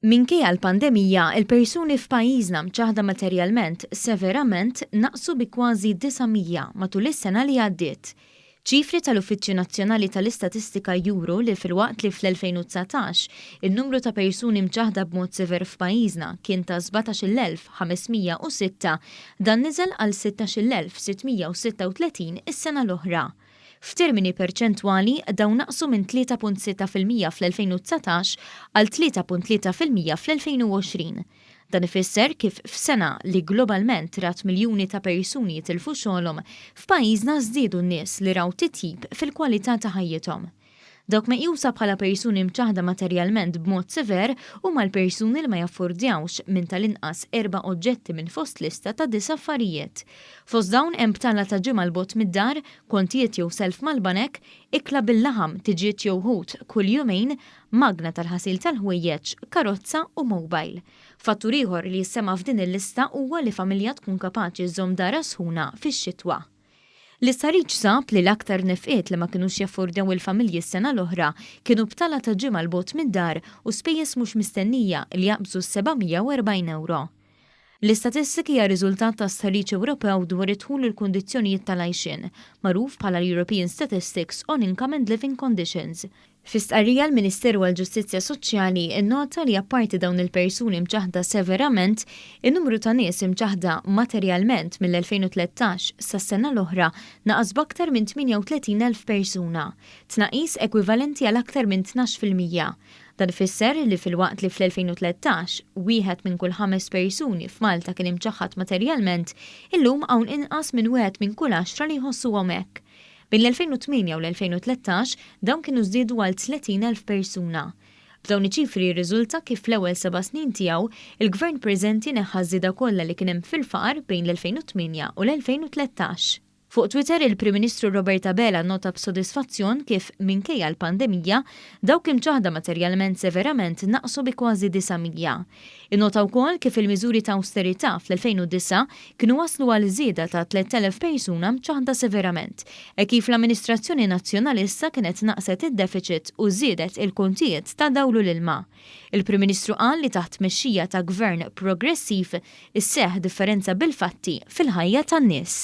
Minkejja l-pandemija, il-persuni f'pajjiżna mċaħħda materjalment severament naqsu bi kważi 900 matul is-sena li għaddiet. Ċifri tal-Uffiċċju Nazzjonali tal-Istatistika juru li filwaqt li fl-2019 in-numru ta' persuni mċaħħda b'mod sever f'pajjiżna kien ta' 17,506, dan niżel għal 16,636 is-sena l-oħra. F'termini perċentwali, dawn naqsu minn 3.6% fl-2019 għal 3.3% fl-2020. Dan ifisser kif f'sena li globalment rat miljuni ta' persuni jitilfu xogħolhom, f'pajjiżna żdiedu n-nies li raw titjib fil-kwalità ta' ħajjithom. Dawk meqjusa bħala persuni mċaħħda materjalment b'mod sever huma l-persuni li ma jaffordjawx minn tal-inqas erba' oġġetti minn fost lista ta' disa' affarijiet. Fost dawn hemm btala ta' ġimgħa 'l bogħod mid-dar, kontijiet jew self mal-banek, ikla bil-laħam, tiġieġ jew ħut kull jumejn, magna tal-ħasil tal-ħwejjeġ, karozza u mobile. Fattur ieħor li jissemma f'din il-lista huwa li familja tkun kapaċi żżomm darha sħuna fix-xitwa. L-istħarriġ sab li l-aktar nefqiet li ma kinux jaffordjaw il-familji s-sena l-oħra kienu btala ta' ġimgħa 'l bogħod mid-dar u spejjeż mhux mistennija li jaqbżu s-740 ewro. L-istatistika hija riżultat ta' stħarriġ Ewropew dwar id-dħul u l-kundizzjonijiet tal-għajxien, magħruf bħala l-European Statistics on Income and Living Conditions. Fi stqarrija l-Ministeru għall-Ġustizzja Soċjali nnota li apparti dawn il-persuni mċaħħda severament, in-numru ta' nies imċaħħda materjalment mill-2013 sas-sena l-oħra naqas b'aktar minn 38,000 persuna, tnaqqis ekwivalenti għal aktar minn 12%. Dan ifisser li filwaqt li fl-2013 wieħed minn kull ħames persuni f'Malta kien imċaħħad materjalment, illum hawn inqas minn wieħed minn kull għaxra li jħossuhom hekk. Bejn l-2008 u l-2013 dawn kienu żdiedu għal 30,000 persuna. B'dawn iċ-ċifri jirriżulta kif fl-ewwel seba' snin tiegħu, il-Gvern preżenti neħħa ż-żieda kollha li kien hemm fil-faqar bejn l-2008 u l-2013. Fuq Twitter, il-Prim Ministru Robert Abela nnota b'sodisfazzjon kif, minkejja l-pandemija, dawk imċaħħda materjalment severament naqsu bi kważi 900. Innota wkoll kif il-miżuri ta' awsterità fl-2009 kienu wasslu għal żieda ta' 3,000 persuna mċaħħda severament, hekk kif l-amministrazzjoni Nazzjonalista kienet naqqset id-defiċit u żiedet il-kontijiet ta' dawl u l-ilma. Il-Prim Ministru qal li taħt tmexxija ta' Gvern progressiv isseħħ differenza bil-fatti fil-ħajja tan-nies.